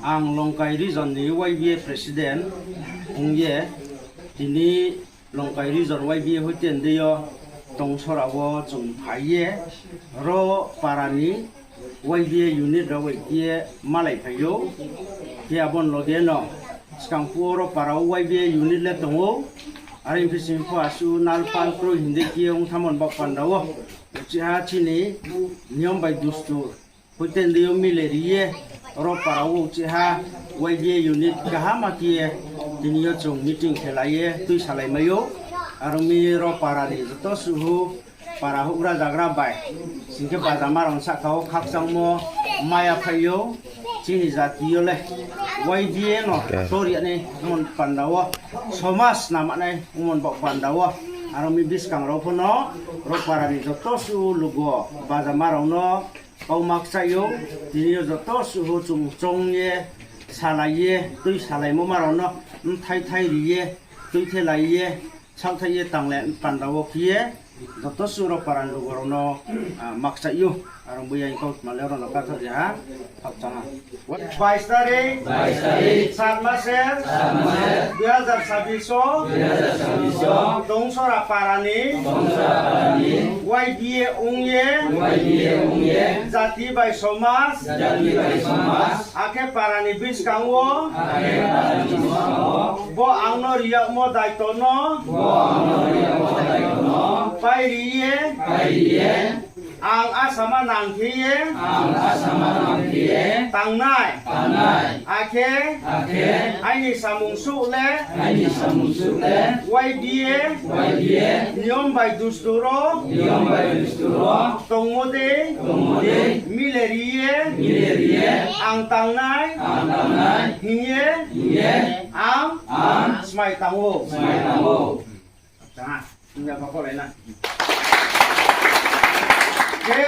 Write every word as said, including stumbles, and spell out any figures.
Ang Longkai region ni Y B A president ong ye, tini Longkai region Y B A hoite ndei yo tongsora wo chung phai ye, ro para ni Y B A unit rao bai khe ye malai phai ou. Khe abo ni loge no skang phuh wo ro para wo Y B A unit le tong ou. Are phi sing pho asuh nalpal kroi hing dei khe ye ong thamo ni baoh panda wo, uchih ha chini niyom bai dustur hoite ndei yo mile ri ye, ro para wo uchih ha Y B A unit kaham khe ye tini yo chung meeting khe lai ye tuisalai mai ou. Are ong mi ro para ni joto suh para houhgra zagra bai, sing khe bajama rao ni sahka wo khakchangmo maya phai ou. Chini jati yo le Y B A no tor ya nai ongmo ni panda wo, somas nama nai ongmo ni baoh panda wo, are ong mi buskang rao pho no ro para ni joto suh lugo bajama rao no kau ma kchaih ou. Tini yo joto suh chung choung ye, salai ye, tuisalaimo ma rao no bthai thai ri ye, tuithelai ye, saohthaih ye tang le panda wo khe ye, joto suh ro para ni lugo rao no ma kchaih ou. Are ong bo ya kau tma le ro no kathoh ri ha, khakchang ha. Bais tarik, sat maser, dui hazar sabbish o, Tongsora para ni Y B A ong ye, jati bai somaj, akhe para ni buskang wo bo ang no ri yagmo daito no pai ri ye, ang asama nang khe ye tangnai, akhe aini samung suh le Y B A niyom bai dustur wo tongmo dei mile ri ye ang tangnai hing ye ang smai tang ou. Hing ya ba kolai na. Khe